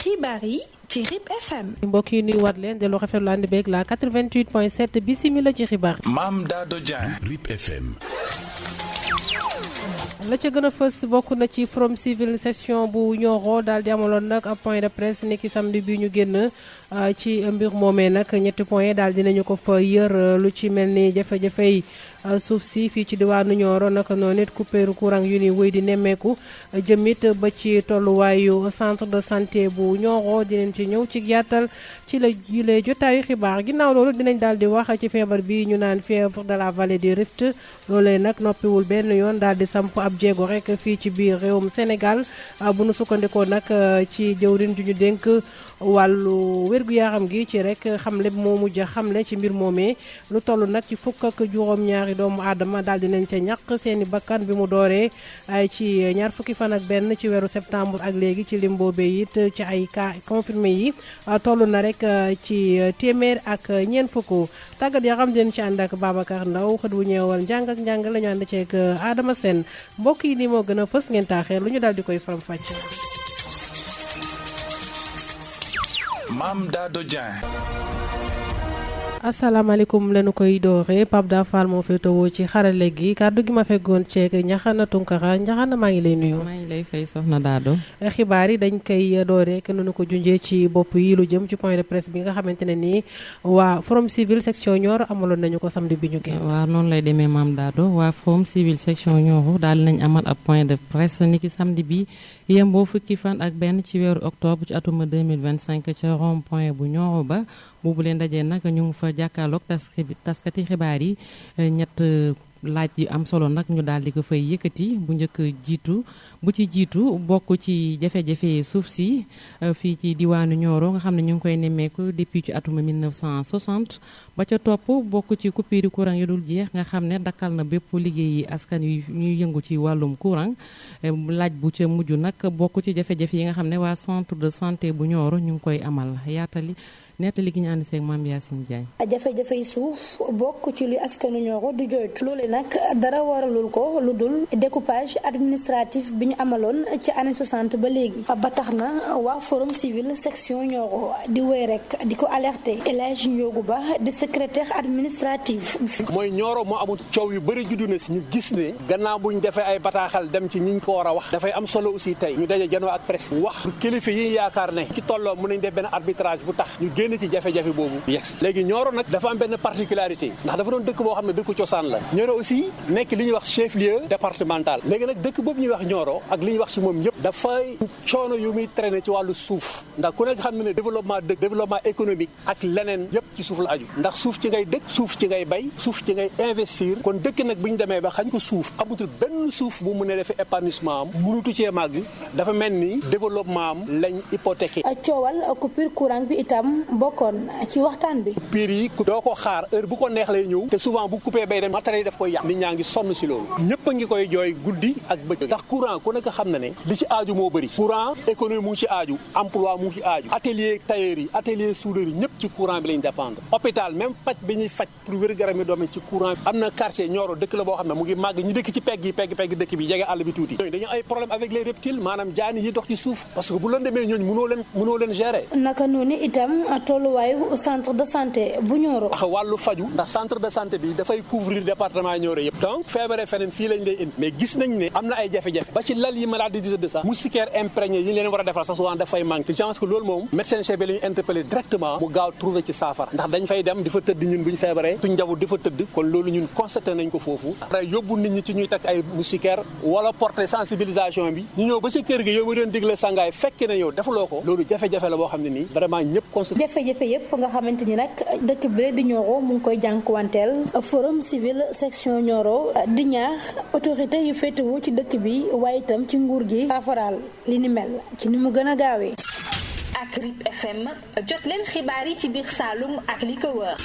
xibaar yi ci RIP FM. mbokk yi nuyuwaat leen delloo rafetlu ànd beeg la 88.7 bisimila ci xibaar. Mame Dado Dieng. RIP FM. la ca gën a fës bokk na ci forum civil section bu Nioro daal di amaloon nag ab point de presse niki samedi bi ñu génn ci mbir moomee nag ñetti point daal dinañu ko fa yër lu ci mel ni jafe-jafey suuf si fii ci diwaanu Nioro naka noonu it coupéru courant yu ni wéy di nemmeeku jëmit ba ci tolluwaayu centre de santé bu Nioro dinañ ci ñëw ci yaatal ci la yile jotaayu xibaar ginnaaw loolu dinañ daal di wax ci feebar bi ñu naan fièvre de la vallée du Rift loolee nag noppiwul benn yoon daal di samp ab jéego rek fii ci biir réewum Sénégal bu nu sukkandikoo nag ci jëwriñ ju ñu dénk wàllu wér-gu-yaram gi ci rek xamle moo mujj xamle ci mbir moomee lu toll nag ci fukk ak juróom-ñaari doomu aadama daal dinañ ca ñàkk seeni bakkan bi mu dooree ci ñaar fukki fan ak benn ci weeru septembre ak léegi ci lim boobee it ci ay cas confirmé yi toll na rek ci téeméer ak ñeent fukk tàggat yaram den ci ànd ak Babacar Ndaw xët wu ñeewal njàng ak njàng la ñu ànd ceeg Adama Sène mbokk yi ni moo gën a fës ngeen taaxee lu ñu daal di koy faram-fàcce. Mame Dado Dieng. asalaamaaleykum lañu koy doore Pape Da Fall moo féetewoo ci xarale gi kàddu gi ma feggoon ceeg Ñaxana Tunkara Ñaxana maa ngi lay nuyu. maa ngi lay fay soxna Dado. xibaar yi dañ koy doore kenn nu ko junjee ci bopp yi lu jëm ci point de presse bi nga xamante ne nii waa forum civil section Nioro amaloon nañu ko samedi bi ñu génn. waaw noonu lay demee Mame Dado waa forum civil section Nioro daal nañ amal ab point de presse niki samedi bi yemboo fukki fan ak benn ci weeru octobre ci atuma 2025 ca rond point bu Nioro ba boobu leen dajee nag ñu ngi fa jàkkaarloog taskati xibaar yi ñett laaj yu am solo nag ñu daal di ko fay yëkkati bu njëkk jiitu bokk ci jafe-jafe suuf si fii ci diwaanu Nioro nga xam ne ñu ngi koy nemmeeku depuis ci atuma 1960 ba ca topp bokk ci coupure courant yu dul jeex nga xam ne dakkal na bépp liggéey yi askan yu ñuy yëngu ci wàllum courant laaj bu ca mujj nag bokk ci jafe-jafe yi nga xam ne waa centre de santé bu Nioro ñu ngi koy amal nettali gi ñu ànd seeg Mame Yacine Diagne. jafe-jafe yi suuf bokk ci li askanu Nioro di joytu loole nag dara waralul ko lu dul découpage administratif bi ñu amaloon ci année 60 ba léegi ba tax na waa forum civil section Nioro di wéy rek di ko alerter El Hadj Ndiogou Ba di secrétaire administratif. mooy Nioro moo amul coow yu bëri juddu na si ñu gis ne gannaaw bu ñu defee ay bataaxal dem ci ñi ñu ko war a wax dafay am solo aussi tey ñu daje janoo ak presse wax kilifa yi yaakaar ne ci tolloo mën nañ def benn arbitrage bu tax ñu génn ci jafe-jafe boobu yegsi léegi Nioro nag dafa am benn particularité ndax dafa doon dëkk boo xam ne dëkku cosaan la Nioro aussi nekk li ñuy wax chef lieu départemental léegi nag dëkk boobu ñuy wax Nioro ak li ñuy wax ci moom yëpp dafay coono yu muy traîner ci wàllu suuf ndax ku nekk xam ne ne développement dëkk développement économique ak leneen yëpp ci suuf la aju ndax suuf ci ngay dëkk suuf ci ngay bay suuf ci ngay investir kon dëkk nag bu ñu demee ba xañ ko suuf amutul benn suuf bu mu ne defee épanouissement am mënutu cee màgg dafa mel ni développement am lañ hypothéqué. coowal coupure courant bi itam bokkoon ci waxtaan bi. piir yi doo ko xaar heure bu ko neex lay ñëw te souvent bu coupé bay dem matériel yi daf koy yàq nit ñaa ngi sonn si loolu ñëpp a ngi koy jooy guddi ak bëccëg ndax courant ku nekk xam na ne li ci aaju moo bëri courant économie mu ngi ci aaju emploi mu ngi ci aaju atelier tailleur yi atelier soudeur yi ñëpp ci courant bi lañ dépendre hôpital même faj bi ñuy faj pour wér-gu-yaram yi doom ci courant am na quartier Nioro dëkk la boo xam ne mu ngi màgg ñi dëkk ci pegg dëkk bi jege àll bi tuuti dañu ay problème avec les reptiles maanaam jaani yi dox ci suuf parce que bu leen demee ñooñu mënoo leen gérer. naka noonu itam tolluwaayu centre de santé bu Nioro. ndax wàllu faju ndax centre de santé bi dafay couvrir département Nioro yëpp donc feebaree feneen fii lañ lay indi mais gis nañ ne am na ay jafe-jafe ba ci lal yi malade di tëdd sax moustiquaire imprégné yi leen war a defal sax souvent dafay manqué je pense que loolu moom médecin chef bi la ñu interpellé directement mu gaaw trouvé ci saafara ndax dañ fay dem di fa tëdd ñun bu ñu feebaree suñ njaboot di fa tëdd kon loolu ñun constaté nañ ko foofu après yóbbu nit ñi ci ñuy takk ay moustiquaire wala porter sensibilisation bi ñu ñëw ba ci kër gi yow mi doon digle sangaay fekk na yow defuloo ko loolu jafe-jafe la boo xam ne nii vraiment ñëpp constaté jafe-jafe yëpp nga xamante ni nag dëkk bi di Nioro mu ngi koy jànkuwanteel forum civil section Nioro di ñaax autorité yu féetewoo ci dëkk bi waaye itam ci nguur gi saafaraal li ni mel ci ni mu gën a gaawee. ak RIP FM jot leen xibaar yi ci biir Saloum ak li ko wër.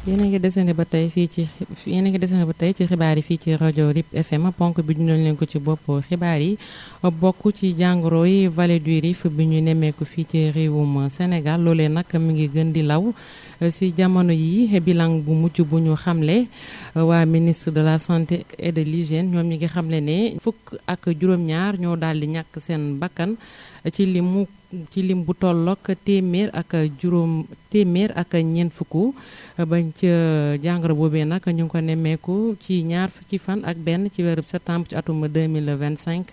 yéen a ngi desandi ba tey ci xibaar yi fii ci rajo RIP FM ponk bi ñu doon leen ko ci bopp xibaar yi bokk ci jàngoro yi vallée du Rif bi ñu nemmeeku fii ci réewum Sénégal loolee nag mi ngi gën di law si jamono yi bilan bu mucc bu ñu xamle waa ministre de la santé et de l'hygiène ñoom ñi ngi xamle ne fukk ak juróom-ñaar ñoo daal di ñàkk seen bakkan ci limu ci lim bu tollook téeméer ak ñeent fukk bañ ca jàngoro boobee nag ñu ngi ko nemmeeku ci ñaar fukki fan ak benn ci weeru septembre ci atum 2025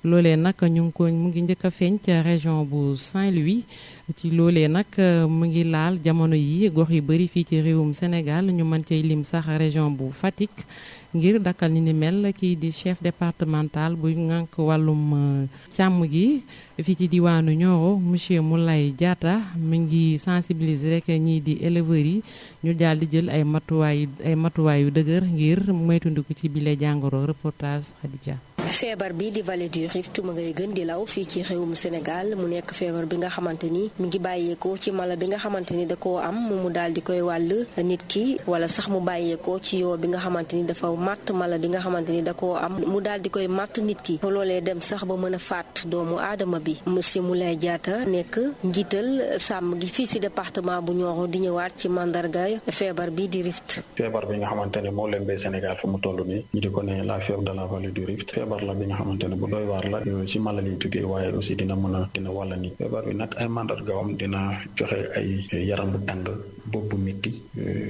loolee nag mu ngi njëkk a feeñ ca région bu Saint-Louis ci loolee nag mu ngi laal jamono yi gox yu bëri fii ci réewum Sénégal ñu mën cay lim sax région bu Fatick ngir dakkal ni mel kii di chef départemental bu ngànk wàllum càmm gi fii ci diwaanu Nioro monsieur Moulay Diatta mi ngi sensibiliser rek ñii di éleveurs yi ñu daal di jël ay matuwaay yu dëgër ngir moytandiku ci bile jàngoro. Reportage Khadija. feebar bi di vallée du Rift mu ngay gën di law fii ci réewum Sénégal mu nekk feebar bi nga xamante ni mu ngi bàyyeekoo ci mala bi nga xamante ni da koo am mu daal di koy wàll nit ki wala sax mu bàyyeekoo ci yoo bi nga xamante ni dafa màtt mala bi nga xamante ni da koo am mu daal di koy màtt nit ki loolee dem sax ba mën a faat doomu aadama bi. monsieur Moulay Diatta nekk njiital sàmm gi fii si département bu Nioro di ñëwaat ci mandargaay feebar bi di Rift. feebar bi nga xamante ne moo lembee Sénégal fu mu toll nii ñu di ko ne la fièvre de la vallée du Rift feebar la bi nga xamante ne bu doy waar la ci mala lay tukkee waaye aussi dina wàll nit feebar bi nag ay mandargaam dina joxe ay yaram bu tàng bopp bu métti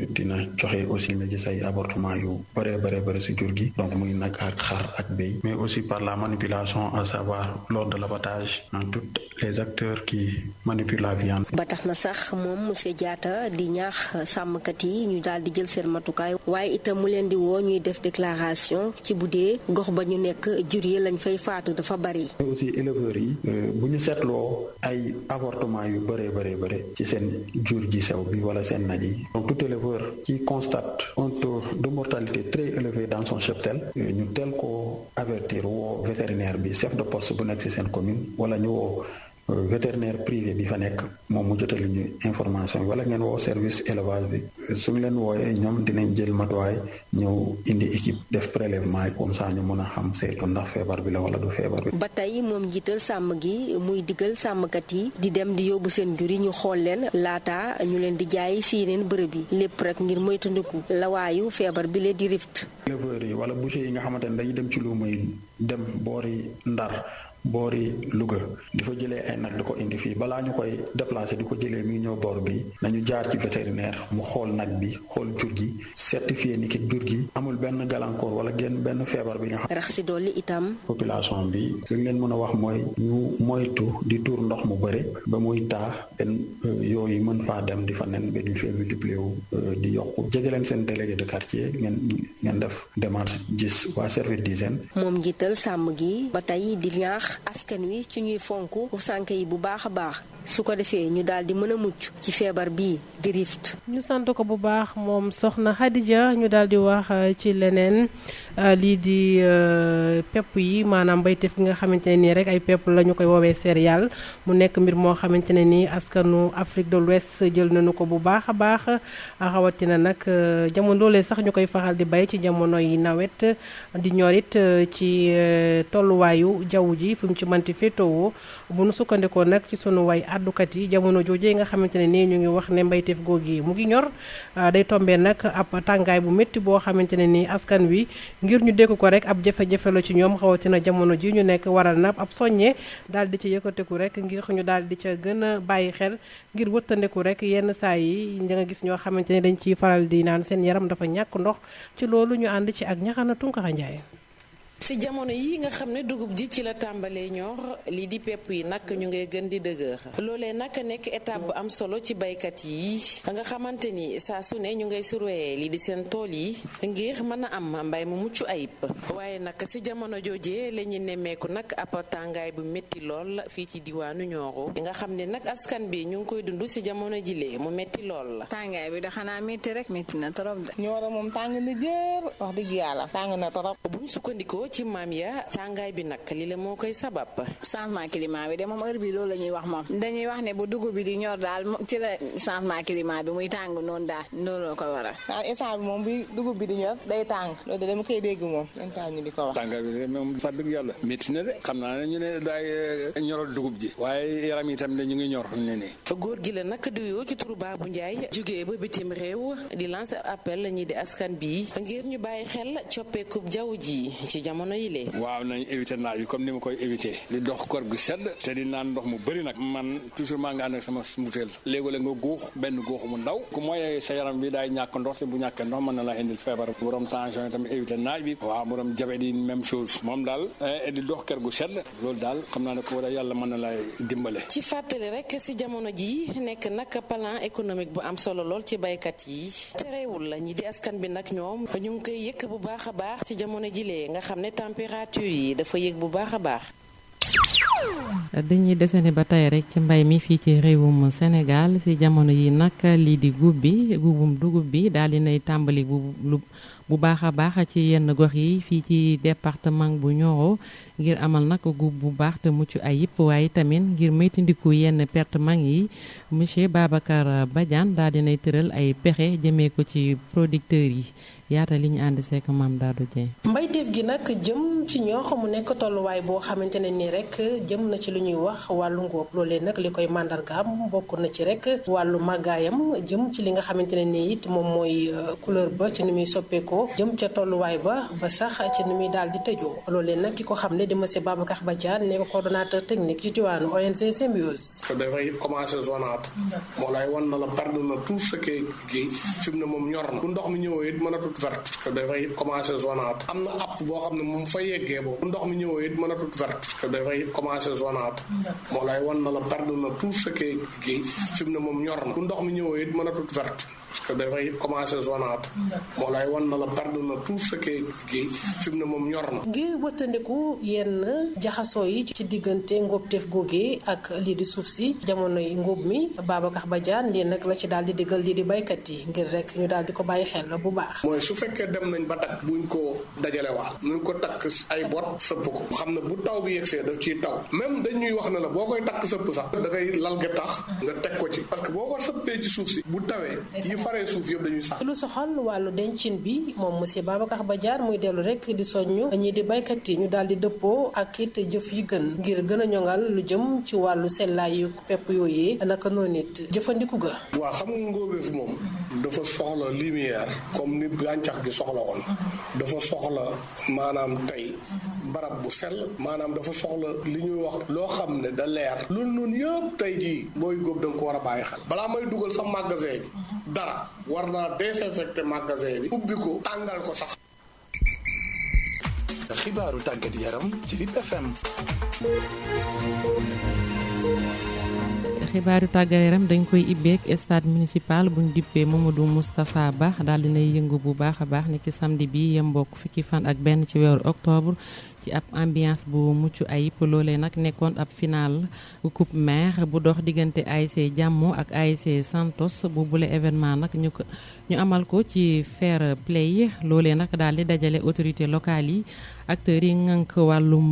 dina joxe aussi nga gis ay avortement yu bëree si jur gi donc muy nag ak xar ak béy mais aussi par la manipulation à savoir lors de l'abattage dans tous les acteurs qui manipulent la viande. ba tax na sax moom monsieur Diatta di ñaax sàmmkat yi ñu daal di jël seen matukaay waaye itam mu leen di woo ñuy def déclaration ci bu dee gox ba ñu nekk jur yi lañ fay faatu dafa bari. aussi éleveurs yi bu ñu seetloo ay avortement yu bëree ci seen jur gi sew bi wala seen nag yi donc tout éleveur qui constate un taux de mortalité très élevé dans son cheptel ñu teel ko avertir woo vétérinaire bi chef de poste bu nekk ci seen commune wala ñu woo vétérinaire privé bi fa nekk moom mu jotali ñu information bi wala ngeen woo service élevage bi suñu leen wooyee ñoom dinañ jël matuwaay ñëw indi équipe def prélèvement comme ça ñu mën a xam saytu ndax feebar bi la wala du feebar bi. ba tey moom jiital sàmm gi muy digal sàmmkat yi di dem di yóbbu seen jur yi ñu xool leen laata ñu leen di jaay si yeneen bërëb yi lépp rek ngir moytandiku lawaayu feebar bi lee di Rift. éleveurs yi wala boucher yi nga xamante ne dañuy dem ci luuma yi dem boori Ndar. boori Louga di fa jëlee ay nag di ko indi fii balaa ñu koy déplacer di ko jëlee mi ñëw boor bi nañu jaar ci vétérinaire mu xool nag bi xool jur gi certifié ni ki jur gi amul benn gàllankoor wala benn feebar bi nga xam. rax si dolli itam. population bi li leen mën a wax mooy ñu moytu di tuur ndox mu bëre ba muy taa benn yooyu mën faa dem di fa nen ba ñu fee multiplier wu di yokku jege leen seen délégué de quartier ngeen def démarche gis waa service d'hygiène. moom njiital sàmm gi ba tey di ñaax askan wi ci ñuy fonk sànke yi bu baax a baax su ko defee ñu daal di mën a mucc ci feebar bii di Rift. ñu sant ko bu baax moom soxna Khadija ñu daal di wax ci leneen lii di pepp yi maanaam mbayteef gi nga xamante ne nii rek ay pepp la ñu koy woowee céréales mu nekk mbir moo xamante ne nii askanu Afrique de l'Ouest jël nañu ko bu baax a baax rawatina nag jamono loolee sax ñu koy faral di bay ci jamono yi nawet di ñorit ci tolluwaayu jaww ji fi mu ci manti féetewoo bu nu sukkandikoo nag ci sunu way àddukat yi jamono joojee nga xamante ne nii ñu ngi wax ne mbayteef googi mu ngi ñor day tombee nag ab tàngaay bu métti boo xamante ne nii askan wi ngir ñu dégg ko rek ab jafe-jafe la ci ñoom xawatina jamono ji ñu nekk waral na ab soññe daal di ci yëkkateku rek ngir ñu daal di ca gën a bàyyi xel ngir wëttandeku rek yenn saa yi da nga gis ñoo xamante ne dañ ciy faral di naan seen yaram dafa ñàkk ndox ci loolu ñu ànd ci ak Ñaxana Tunkara Njaay. ci jamono yi nga xam ne dugub ji ci la tàmbalee ñor lii di pepp yi nag ñu ngay gën di dëgër loolee nag nekk étape bu am solo ci baykat yi nga xamante ni saa su ne ñu ngay surveiller lii di seen tool yi ngir mën a am mbay mu mucc ayib waaye nag ci jamono joojee la ñu nemmeeku nag ab tàngaay bu métti lool fii ci diwaanu Nioro nga xam ne nag askan bi ñu ngi koy dund ci jamono jilee mu métti lool la. tàngaay bi da xanaa métti rek métti na trop de. Nioro moom tàng na jër wax dëgg yàlla tàng na trop. bu ñu sukkandikoo ci maam ya tàngaay bi nag li la moo koy sabab. changement climat bi de moom heure bi loolu la ñuy wax moom dañuy wax ne bu dugub bi di ñor daal ci la changement climat bi muy tàng noonu daal loolu la ko waral. waaw instant bi moom bi dugub bi di ñor day tàng loolu de dama koy dégg moom instant ñu di ko wax. tàngaay bi de moom wax dëgg yàlla métti na de xam naa ne ñu ne daay ñoral dugub ji waaye yaram yi tam ne ñu ngi ñor ne nii. góor gi la nag di wuyoo ci turu Babou Ndiaye jógee ba bitim réew di lancer appel ñi di askan bi ngir ñu bàyyi xel coppeekub jaww ji ci jamono jamono yi lee. waaw nañ éviter naaj bi comme ni ma koy éviter di dox kor gu sedd te di naan ndox mu bëri nag man toujours maa ngi ànd ak sama butéel léegi-léeg nga guux benn guux mu ndaw ku mooy sa yaram bi daay ñàkk ndox te bu ñàkkee ndox mën na la indil feebar borom tension yi tamit éviter naaj bi waaw borom diabète yi même chose moom daal di dox kër gu sedd loolu daal xam naa ne ko da yàlla mën na lay dimbale. ci fàttali rek si jamono ji nekk nag plan économique bu am solo lool ci baykat yi terewul la ñi di askan bi nag ñoom ñu ngi koy yëkk bu baax a baax ci jamono jilee nga xam ne température yi dafa yëg bu baax a baax. dañuy desandi ba tey rek ci mbay mi fii ci réewum Sénégal ci jamono yi nag lii di guubum dugub bi daal di nay tàmbali bu baax a baax ci yenn gox yi fii ci département bu Nioro ngir amal nag guub bu baax te mucc ayib waaye tamit ngir moytandiku yenn pertement yi monsieur Babacar Badiane daal di nay tëral ay pexe jëmee ko ci producteurs yi yaata li ñu ànd seek Mame Dado Dieng. mbayteef gi nag jëm ci Nioro mu nekk tolluwaay boo xamante ne nii rek jëm na ci lu ñuy wax wàllu ngóob loolee nag li koy màndargaam bokk na ci rek wàllu màggaayam jëm ci li nga xamante ne nii it moom mooy couleur ba ci ni muy soppeekoo jëm ca tolluwaay ba sax ci ni muy daal di tëjoo loolee nag ki ko xam ne di monsieur Babacar Badiane nekk coordonnateur technique ci diwaanu ONG Symbiose. dafay commencé zonaat moo lay wan na la perdre na tout ce qui fi mu ne moom ñor na bu ndox mi ñëwee it mënatut verte dafay commencé zonaat am na app boo xam ne moom fa yeggee boobu bu ndox mi ñëwee it mënatut verte dafay commencé zonaat moo lay wan na la perdre na tout ce qui fi mu ne moom ñor na bu ndox mi ñëwee it mënatut verte parce que dafay commencé zonaat moo lay wan na la perdre na tout ce qui fi mu ne moom ñor na. ngir wëttandiku yenn jaxasoo yi ci diggante ngóobteef googee ak lii di suuf si jamonoy ngóob mi Babacar Badiane lii nag la ci daal di diggal lii di baykat yi ngir rek ñu daal di ko bàyyi xel bu baax. mooy su fekkee dem nañ ba takk buñ ko dajalewaat nuñ ko takk ay bot sëpp ko xam ne bu taw bi yegsee daf ciy taw même dañuy wax ne la boo koy takk sëpp sax da ngay lal ga tax nga teg ko ci parce que boo ko sëppee ci suuf si bu tawee faree suuf yëpp dañuy sax. lu soxal wàllu dencin bi moom monsieur Babacar Badiane muy dellu rek di soññu ñii di baykat yi ñu daal di dëppoo ak it jëf yi gën ngir gën a ñoŋal lu jëm ci wàllu sellaayu pepp yooyee naka noonu it jëfandiku ga. waaw xam nga ngóobeef moom dafa soxla lumière comme ni gàncax gi soxla woon dafa soxla maanaam tey barab bu sell maanaam dafa soxla li ñuy wax loo xam ne da leer loolu noonu yëpp tey jii booy góob da nga ko war a bàyyi xel balaa may dugal sax magasin bi dara war naa désinfecté magasin bi ubbi ko tàngal ko sax. xibaaru tàggat yaram ci RIP FM. xibaaru tàggat yaram dañ koy ibbeek stade municipal buñ dippee Mamadou Moustapha Ba daal dinay yëngu bu baax a baax niki samedi bi yem mbokk fukki fan ak benn ci weeru octobre ci ab ambiance bu mucc ayib loolee nag nekkoon ab final coupe maire bu dox diggante ASC Jàmmo ak ASC Santos bu bule événement nag ñu amal ko ci fair play loolee nag daal di dajale autorité locale yi acteurs yi ngànk wàllum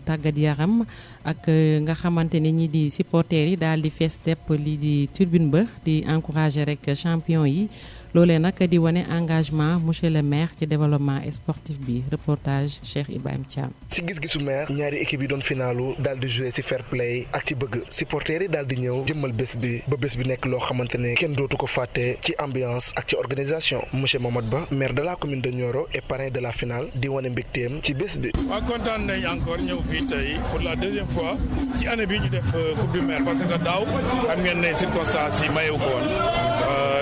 tàggat yaram ak nga xamante ne ñi di supporters yi daal di fees tepp lii di tribune ba di encourager rek champion yi loolee nag di wane engagement monsieur le maire ci développement sportif bi reportage Cheikh Ibrahim Thiam. ci gis-gisu maire ñaari équipe yi doon finalu daal di jouer ci fair play ak ci bëgg supporters yi daal di ñëw jëmmal bés bi ba bés bi nekk loo xamante ne kenn dootu ko fàtte ci ambiance ak ci organisation monsieur Mamad Ba maire de la commune de Nioro et parrain de la finale di wane mbégteem ci bés bi. waaw kontaan nañ encore ñëw fii tey pour la deuxième fois ci année bi ñu def coupe du maire parce que daaw xam ngeen ne circonstances yi mayewu ko woon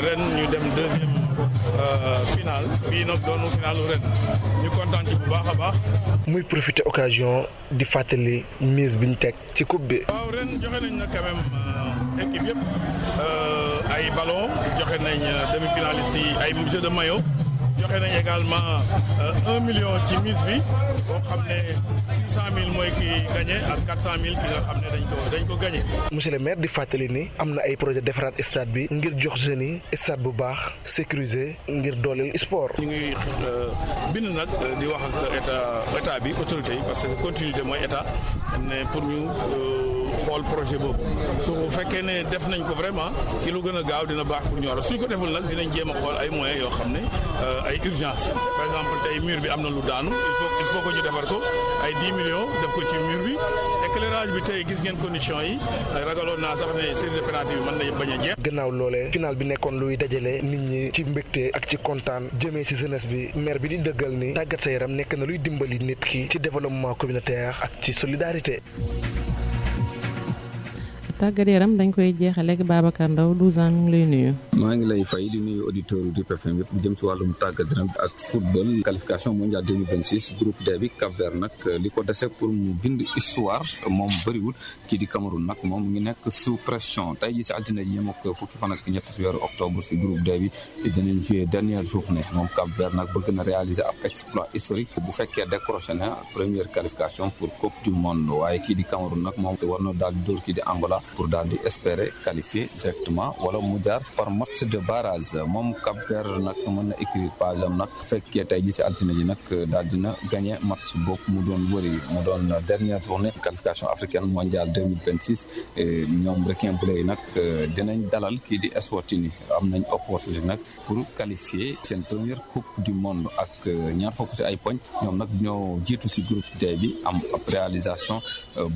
ren ñu dem deuxième final bii nag doonu finalu ren ñu kontaan ci bu baax a baax. muy profiter occasion di fàttali mise bi ñu teg ci coupe bi. waaw ren joxe nañ na quand même équipe yëpp ay ballon joxe nañ demi-finaliste yi ay jeu de maillot joxe nañ également 1 million ci mise bi boo xam ne 600 000 mooy ki gagné ak 400 000 ki nga xam ne dañ ko gagné. monsieur le maire di fàttali ni am na ay projet defaraat stade bi ngir jox jeunes yi stade bu baax sécurisé ngir dooleel sport. ñu ngi bind nag di wax ak état bi autorité yi parce que continuité mooy état ne pour ñu xool projet boobu su fekkee ne def nañ ko vraiment ci lu gën a gaaw dina baax pour Nioro suñ ko deful nag dinañ jéem a xool ay moyens yoo xam ne ay urgence par exemple tey mur bi am na lu daanu il faut que ñu defar ko ay 10 millions def ko ci mur bi éclairage bi tey gis ngeen conditions yi ragaloon naa sax ne série de pénalty bi mën na bañ a jeex. gannaaw loolee final bi nekkoon luy dajale nit ñi ci mbégte ak ci kontaan jëmee ci jeunesse bi maire bi di dëggal ni tàggat sa yaram nekk na luy dimbali nit ki ci développement communautaire ak ci solidarité. tàggat yaram dañ koy jeexale ak Babacar Ndaw 12 ans mi ngi lay nuyu. maa ngi lay fay di nuyu auditeur RIP FM yëpp jëm ci wàllum tàggat yaram ak football qualification mondiale 2026 groupe D bi Cap Vert nag li ko dese pour mu bind histoire moom bëriwul kii di Cameroun nag moom ngi nekk sous pression tey ji si altine ji yem ak fukki fan ak ñett si weeru octobre si groupe D bi dinañ jouer dernière journée moom Cap Vert nag bëgg na réaliser ab exploit historique bu fekkee décroché na première qualification pour coupe du monde waaye kii di Cameroun nag moom te war na daal di dóor kii di Angola pour daal di espérer qualifier directement wala mu jaar par match de barrage moom Cap Vert nag mën na écrire page am nag fekkee tey ji si altine ji nag daal dina gagné match boobu mu doon wëri mu doon dernière journée qualification africaine mondiale 2026 ñoom requin bleu yi nag dinañ dalal kii di Eswatini am nañ opportunité nag pour qualifier seen première coupe du monde ak ñaar fukk si ay poñ ñoom nag ñoo jiitu si groupe D bi am ab réalisation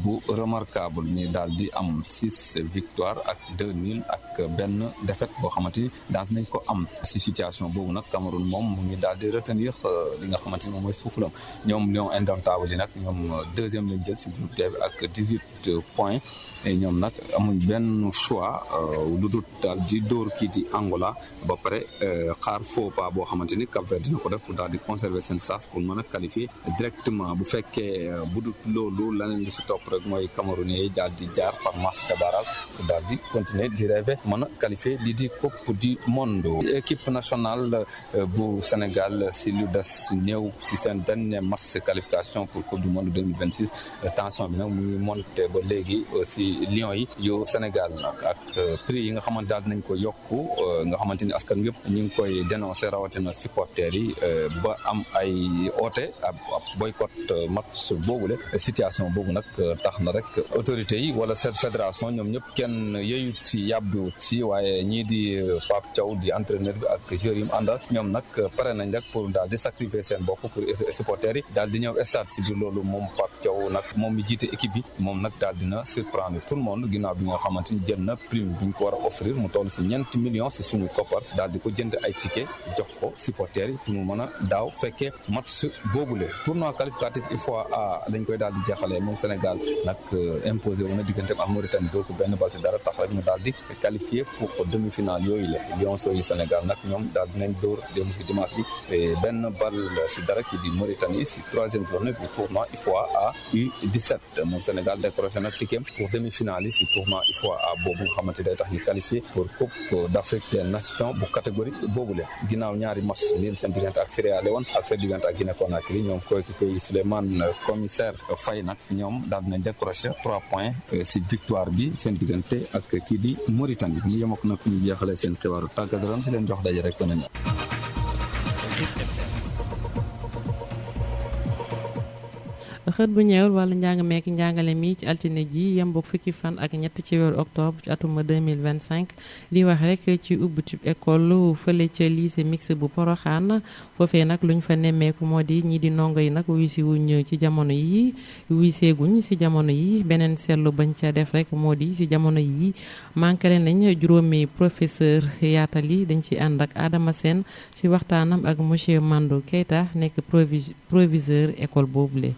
bu remarquable ni daal di am 6 victoire ak 2 nuls ak benn défaite boo xamante ni daal nañ ko am si situation boobu nag Cameroun moom mu ngi daal di retenir li nga xamante ni moom mooy soufflam ñoom Lion indomptable yi nag ñoom deuxième lañ jël si groupe D bi ak 18 points et ñoom nag amuñ benn choix lu dul daal di dóor kii di Angola ba pare xaar faux pas boo xamante ni Cap Vert dina ko def pour daal di conserver seen sas pour mën a qualifier directement bu fekkee bu dul loolu leneen li si topp rek mooy Camerounais yi daal di jaar par match de barrage pour daal di continuer di rêver mën a qualifier lii di coupe du monde équipe nationale bu Sénégal si lu des néew si seen dernier match qualification pour coupe du monde 2026 tension bi nag muy monté ba léegi si Lions yi yu Sénégal nag ak prix yi nga xamante daal nañ ko yokku nga xamante ni askan yëpp ñu ngi koy dénoncer rawatina supporters yi ba am ay oote ab boycott match boobule situation boobu nag tax na rek autorités yi wala cette fédération ñoom ñëpp kenn yeyut ci yàbbiwut ci waaye ñii di Pape Thiaw di entraîneur bi ak joueurs yi mu àndal ñoom nag pare nañ rek pour daal di sacrifier seen bopp pour supporters yi daal di ñëw stade ci biir loolu moom Pape Thiaw nag moom mi jiite équipe bi moom nag daal dina surprendre tout le monde ginnaaw bi nga xamante ni jël na prime bi ñu ko war a offrir mu toll si 9 millions si suñu koppar daal di ko jënd ay ticket jox ko supporters yi pour mu mën a daaw fekkee match boobule tournoi qualificatif UFOA dañ koy daal di jeexalee moom Sénégal nag imposé wu na digganteem ak Mauritanie doo ko benn bal si dara tax rek ñu daal di qualifié pour demi-finale yooyu la Lions yi Sénégal nag ñoom daal dinañ dóor démb si dimanche bi benn bal si dara ki di Mauritanie si 3e journée du tournoi UFOA U17 moom Sénégal décroché na ticket pour demi-finale yi si tournoi UFOA boobu nga xamante day tax ñu qualifié pour coupe d'Afrique des Nations bu catégorie boobule ginnaaw ñaari match nii seen diggante ak Sierra Leone ak seen diggante ak Guinée Conakry ñoom coéquipier yi Souleymane Commissaire Faye nag ñoom daal dinañ décroché 3 points si victoire bi seen diggante ak kii di Mauritanie ñu yem ak nag fu ñu jeexalee seen xibaaru tàggat yaram di leen jox daje rek ko nañu. xët bu ñeewul wàllu njàng meek njàngale mi ci altine ji yemboog fukki fan ak ñett ci weeru octobre ci atuma 2025 li wax rek ci ubbitub école fële ca lycée mixte bu Porokhane foofee nag luñ fa nemmeeku moo di ñii di ndongo yi nag wuy si wuñ ci jamono yi wuy seeguñ si jamono yi beneen seetlu bañ ca def rek moo di si jamono yi manqué nañ juróomi professeur yaatal yi dañ ci ànd ak Adama Sène si waxtaanam ak monsieur Mando Keita nekk proviseur école boobule.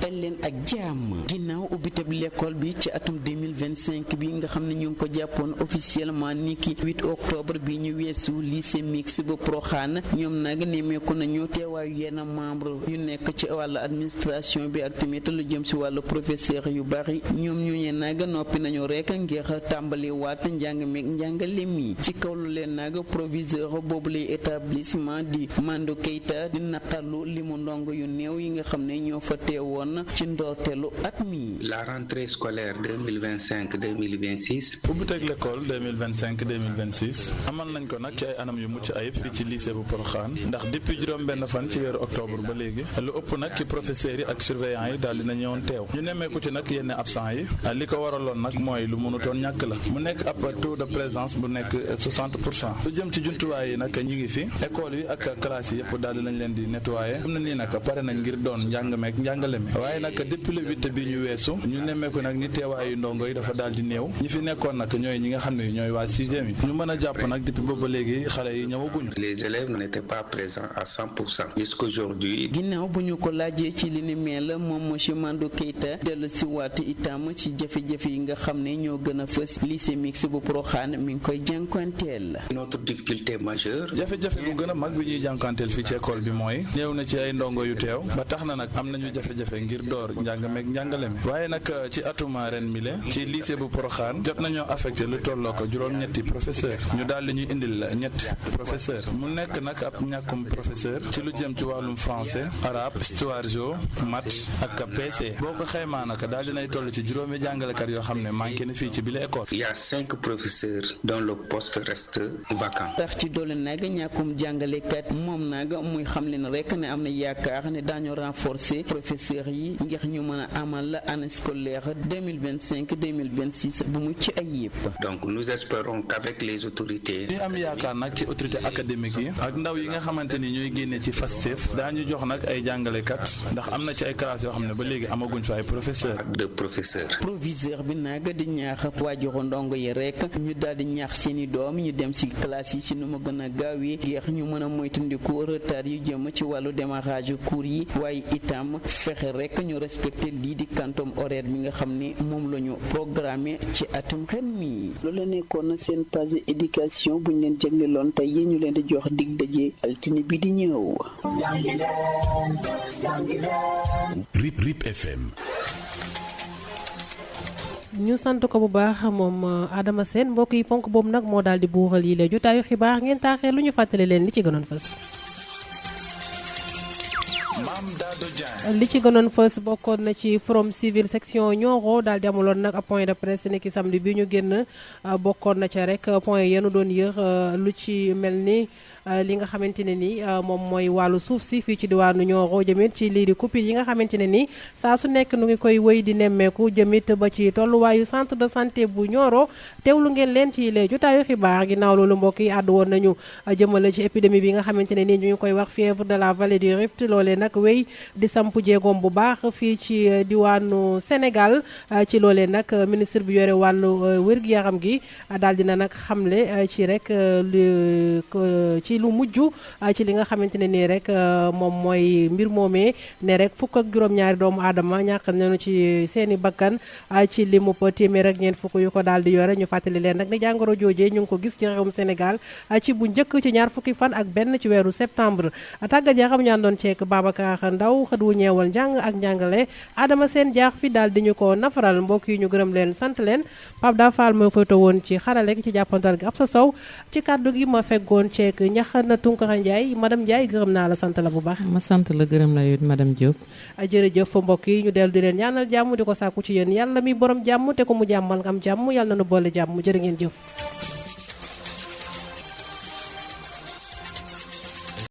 dal leen ak jàmm ginnaaw ubbiteb l'école bi ci atum 2025 bi nga xam ne ñu ngi ko jàppoon officiellement ni ki 8 octobre bi ñu weesu lycée mixte bu Porokhane ñoom nag nemmeeku nañu teewaayu yenn membre yu nekk ci wàllu administration bi ak tamit lu jëm ci wàllu professeur yu bari ñoom ñooñee nag noppi nañu rek ngir tàmbali waat njàng meeg njàngale mi ci kaw lu leen nag proviseur boobu lay établissement di Mando Keita di natt naqarlu limu ndongo yu néew yi nga xam ne ñoo fa teewoon ci ndorteelu at mi. La rentrée scolaire 2025-2026. ubbiteg l'école 2025-2026 amal nañ ko nag ci ay anam yu mucc ayib fii ci lycée bu Porokhane ndax depuis juróom-benn fan ci weeru octobre ba léegi lu ëpp nag ci professeurs yi ak surveillants yi daal dina ñëwoon teew ñu nemmeeku ci nag yenn absent yi li ko waraloon nag mooy lu mënutoon ñàkk la mu nekk ab taux de présence bu nekk 60%. lu jëm ci jumtuwaay yi nag ñu ngi fi école yi ak classe yi yëpp daal dinañ leen di nettoyer am na nii nag pare nañ ngir doon njàng meek njàngale mi waaye nag depuis le 8 bi ñu weesu ñu nemmeeku nag ni teewaayu ndongo yi dafa daal di néew ñi fi nekkoon nag ñooy ñi nga xam ne ñooy waa 6e yi ñu mën a jàpp nag depuis boobu ba léegi xale yi ñëwaguñu. Les élèves n'étaient pas présents à 100% jusqu'aujourd'hui. ginnaaw bu ñu ko laajee ci li ni mel moom monsieur Mandou Keita dellu si waat itam ci jafe-jafe yi nga xam ne ñoo gën a fës lycée mixte bu Porokhane mi ngi koy jànkuwanteel. Notre difficulté majeure. jafe-jafe bu gën a mag bi ñuy jànkuwanteel fii ci école bi mooy néew na ci ay ndongo yu teew ba tax na nag am nañu jafe-jafe ngir door njàng meeg njàngale mi waaye nag ci atuma ren mi le ci lycée bu Porokhane jot nañoo affecté lu tolloo ko juróom-ñetti professeur ñu daal di ñuy indil ñetti professeur mu nekk nag ab ñàkkum professeur ci lu jëm ci wàllum français arabe histoire géo maths ak PC boo ko xaymaa nag daal dinay toll ci juróomi jàngalekat yoo xam ne manqué na fii ci bile école. Il y a 5 professeurs dont le poste reste vacant. tax ci doole nag ñàkkum jàngalekat moom nag muy xam leen rek ne am na yaakaar ne daañu renforcer professeurs yi ngir ñu mën a amal année scolaire 2025-2026 bu mucc ayib. Donc nous espérons qu'avec les autorités. ñu am yaakaar nag ci autorité académique yi ak ndaw yi nga xamante ni ñooy génne ci FASTEF daañu jox nag ay jàngalekat ndax am na ci ay classes yoo xam ne ba léegi amaguñ fa ay professeurs. de professeurs. proviseur bi nag di ñaax waajuru ndongo yi rek ñu daal di ñaax seeni doom ñu dem ci classe yi ci nu mu gën a gaawee ngir ñu mën a moytandiku retard yu jëm ci wàllu démarrage cours yi waaye itam fexe rek ñu respecté lii di quantum horaire bi nga xam ne moom la ñu programmé ci atum ren mi. loolu la nekkoon na seen page éducation bu ñu leen jagleeloon tey yi ñu leen di jox dig daje altine bi di ñëw. RIP FM. ñu sant ko bu baax moom Adama Sène mbokk yi ponk boobu nag moo daal di buuxal yi la jotaayu xibaar ngeen taaxee lu ñu fàttali leen li ci gënoon fës. li ci gënoon fës bokkoon na ci forum civil section Nioro daal di amuloon nag point de presse ni ki samedi bi ñu génn bokkoon na ca rek point yenu doon yër lu ci mel ni li nga xamante ne ni moom mooy wàllu suuf si fii ci diwaanu Nioro jëmit ci lii di coupure yi nga xamante ne ni saa su nekk nu ngi koy wëy di nemmeeku jëmit ba ci tolluwaayu centre de santé bu Nioro teewlu ngeen leen ci les jotaayu xibaar ginnaaw loolu mbokk yi àddu woon nañu jëmale ci épidémie bi nga xamante ne ni ñu ngi koy wax fièvre de la vallée du Rift loolee nag wéy di samp jéegoom bu baax fii ci diwaanu Sénégal ci loolee nag ministre bi yore wàllu wér-gu-yaram gi daal dina nag xamle ci rek ci lu mujj ci li nga xamante ne nii rek moom mooy mbir moomee ne rek fukk ak juróom-ñaari doomu aadama ñàkk nañu ci seeni bakkan ci limu téeméer ak ñeent fukk yu ko daal di yore ñu fàttali leen nag ne jàngoro joojee ñu ngi ko gis ci réewum Sénégal ci bu njëkk ci ñaar fukki fan ak benn ci weeru septembre tàggat yaa xam ñaan doon ceek Babacar Ndaw xët wu ñeewal njàng ak njàngale Adama Sène jaax fi daal di ñu ko nafaral mbokk yi ñu gërëm leen sant leen Pape Da Fall moo foto woon ci xarale gi ci jàppantal gi ab sa sow ci kàddu gi ma feggoon ceek ñaxana Tunkara Ndiaye madame Ndiaye gërëm naa la sant la bu baax. ma sant la gërëm la yow madame Diop. jërëjëf mbokk yi ñu dellu di leen ñaanal jàmm di ko sàkku ci yéen yàlla mi borom jàmm te ko mu jàmmal nga am jàmm yàlla na nu boole jàmm jërë ngeen jëf.